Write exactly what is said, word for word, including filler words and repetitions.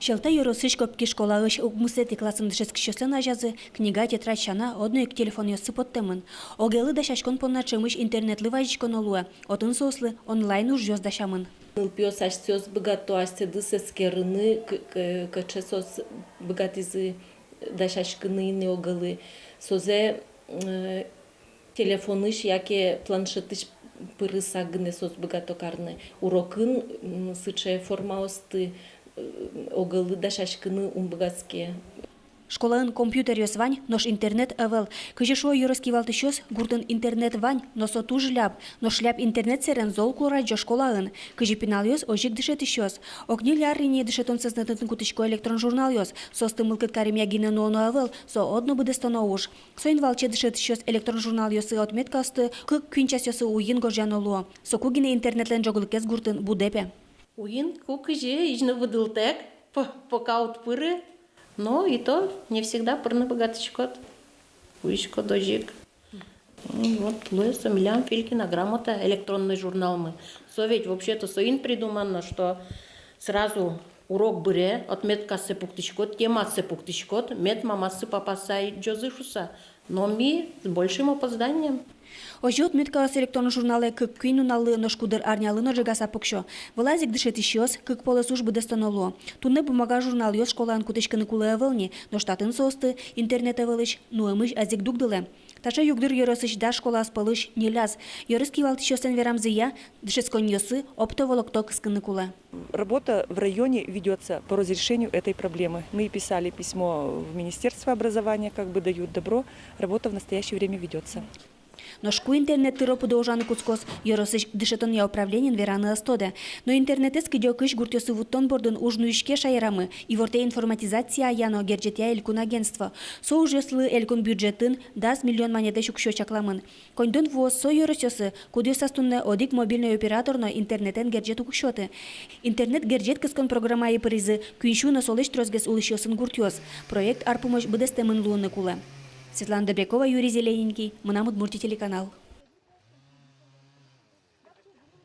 Сьӧлта ёросысь Копки школаысь укмысэтӥ классын дышетскисьёслэн азязы книга, тетрадь сяна, одно ик телефонъёссы поттэмын. Огелы дасяськон понна ӵемысь интернетлы вазиськоно луэ, отын соослы онлайн ужъёс дасямын. Нылпиос асьсэос быгато асьсэдыз эскерыны, к-, к-, кыӵе соос быгатӥзы дасяськыны ини огелы. Созэ, э, телефонысь яке планшетысь пырыса гинэ соос быгато карыны. Урокын, м, сыӵе формаосты, э, огелы дасяськыны ум быгатске. Школаын компьютеръёс вань, нош интернет ӧвӧл. Кызьы шуо ёрос кивалтӥсьёс, гуртын интернет вань, но со туж ляб. Нош ляб интернет сэрен зол курадӟо школаын. Кызьы пиналъёс, озьы ик дышетӥсьёс. Ог ньыль ар ини дышетон сӧзнэтын кутӥсько электрон журналъёс. Соосты мылкыд каремъя гинэ нуоно ӧвӧл, со одно быдэстоно уж. Соин валче дышетӥсьёс электрон журналъёсы отметкаосты кык-куинь часъёсы уйин гожъяно луо. Соку гинэ интернетлэн ӝоглыкез гуртын будэ, пе. Уйин ку-кызьы изьыны выдылтэк, п-, пока уд пыры, но и то не всегда пырыны быгатӥськод. Вуиськод озьы ик. М, вот луэ со милям Филькина грамота, электронный журналмы. Со ведь вообще-то соин придумано, что сразу урок быре, отметкассэ пуктӥськод, темассэ пуктӥськод, мед мамассэ-папассэ адӟозы шуса. Но ми с большим опозданием. Озьы отметкаос электрон журналэ кык-куинь нуналлы, нош куддыр арнялы но ӝегаса пуксё. Вылаз ик дышетӥсьёс, кык полэс уж быдэстоно луо. Туннэ бумага журналъёс школаын кутӥськыны кулэ ӧвӧл ни, нош татын соосты интернет ӧвӧлысь нуэмысь ӧз ик дугдылэ. Таӵе югдур ёросысь дас школаос пӧлысь ньыляз. Ёрос кивалтӥсьёслэн верамзыя, дышетсконниосы оптоволокто кыскыны кулэ. Работа в районе ведётся по разрешению этой проблемы. Мы писали письмо в Министерство образования, как бы дают добро, работа в настоящее время ведётся. Нош ку интернет тыро-пыдо ужаны кутскоз, ёросысь дышетонъя управлениен вераны ӧз тодэ. Но интернетэз кыдёкысь гуртъёсы вуттон бордын уж нуиське шаерамы, ивортэ информатизацияя но герӟетъя элькун агентство. Со ужъёслы элькун бюджетын дас миллион манетлэсь уксё чакламын. Коньдон вуоз со ёросъёсы, кудъёсаз туннэ одӥг мобильной оператор но интернетэн герӟет уг сёты. Интернет герӟет кыскон программае пыризы куинь сю но солэсь тросгес улӥсьёсын гуртъёс. Проект ар пумозь быдэстэмын луыны кулэ. Светлана Добрякова, Юрий Зелененький, «Мынам Удмуртие» телеканал.